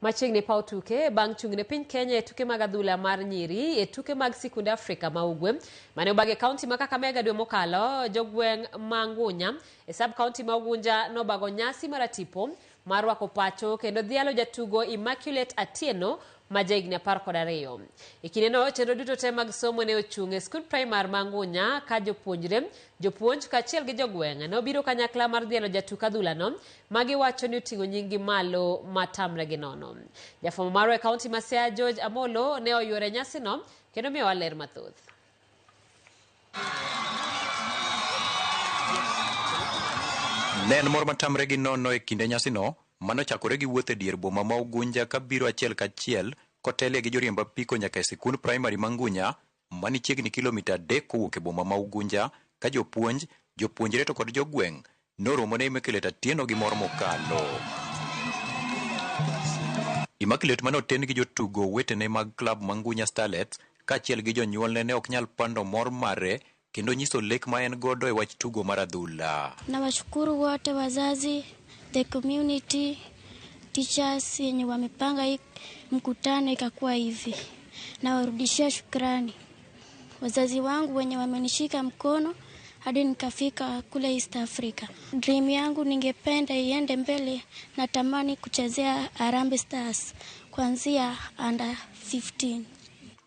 Machiegni paw tuke bang' chung' ne piny Kenya e tuke mag adhula mar nyiri e tuke mag sikunde Afrika ma Ugwe mane obag e kaunti ma Kakamega dwe mokalo. Jogweng' ma Ngunya e sub kaunti ma Ugunja nobago nyasi maratipo mar rwako pacho kendo dhialo jatugo Immaculate Atieno ma jahigni 12. E kindeno chenro duto te mag somo ne ochung' e skund primar ma Ngunya ka jopuonjre, jopuonj kaachiel gi jogweng' nobiro kanyakla mar dhialo jatuk adhulano ma giwacho ni oting'o nyinggi malo matamre gi nono. Jafwambo marwa e kaunti ma Siaya George Amolo ne oyuoro e nyasino kendo miyowa ler mathoth. Ne en mor matamre gi nono e kinde nyasino manochakore gi wuoth e dier boma ma Ugunja kabiro achiel kachiel kotelie gi joriemb apiko nyaka e sikund primary ma Ngunya mani chiegni kilomita 3 kowuok e boma ma Ugunja ka jopuonj, jopuonjre to kod jogweng' noromo ne Immaculate Atieno gi mor mokalo. Immaculate mane oten gi jotugo wetene mag klab ma Ngunya Starlets kaachiel gi jonyuolne ne ok nyal pando mor mare kendo nyiso lek ma en godo e wach tugo mar adhula. Nawashukuru wote wazazi, the community, teachers yenye wamepanga hii mkutano ikakuwa hivi. Nawarudishia shukrani wazazi wangu wenye wamenishika mkono hadi nikafika kule East Africa. Dream yangu ningependa iende mbele, natamani kuchezea Harambee Stars kuanzia under 15.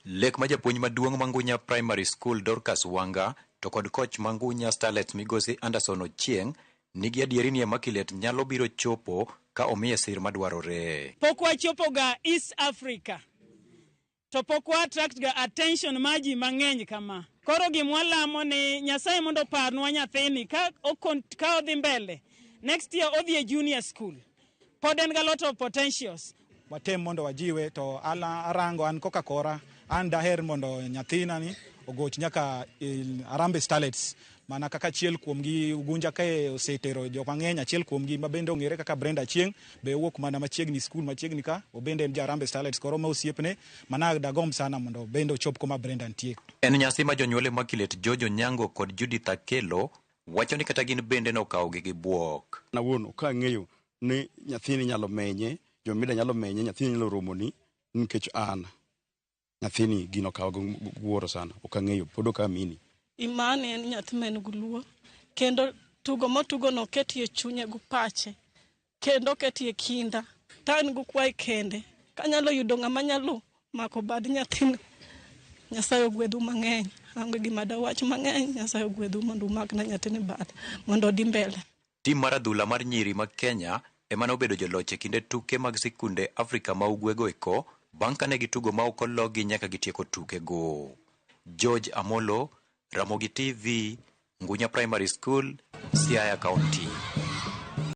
Lek ma japuonj maduong' ma Ngunya Primary School Dorcas Wanga to kod koch ma Ngunya Starlets migosi Anderson Ochieng' nigi adieri ni Immaculate nyalo biro chopo ka omiye sir madwarore. Pok wachopo ga East Africa to pok wa attract ga attention mar ji mang'eny kama. Koro gima walamo ni Nyasaye mondo oparnwa nyathini ka odhi mbele next year odhi e junior school. Pod en ga lot of potentials. Watem mondo wajiwe to ala arango an koka kora an daher mondo nyathina ni ogoch nyaka Harambee Starlets mana kaka achiel kuomgi Ugunja kae osetero jok mang'eny. Achiel kuomgi ma bende ong'ere kaka Brenda Achieng' be owuok mana machiegni skul machiegni ka obende en ja Harambee Starlets koro ma osiepne mana dagomb sana mondo bende ochop kuma Brenda nitie. En nyasi ma jonyuol Immaculate George Onyango kod Judith Akelo wacho ni kata gin bende nokawogi gi bwok. Nawuon ok ang'eyo ni nyathini nyalo menye, jomida nyalo menye, nyathini nyalo romoni nikech an nyathini gino okawo gi wuoro sana, ok ang'eyo, pod ok amini. Imani en nyathi ma en gi luor kendo tugo motugono oketie chunye gi pache kendo oketie kinda. To an gi kwayi kende kanyalo yudo ng'ama nyalo mako bad nyathini, Nyasaye ogwedhu mang'eny. Aonge gima dawach mang'eny, Nyasaye ogwedhu mondo umakna nyathini bat mondo odhi mbele. Tim mar adhula mar nyiri ma Kenya ema nobedo joloch e kinde tuke mag sikunde Afrika ma Ugwe go eko bang' kane gitugo ma ok ologi nyaka gitieko tukego. George Amolo, Ramogi TV, Ngunya Primary School, Siaya County.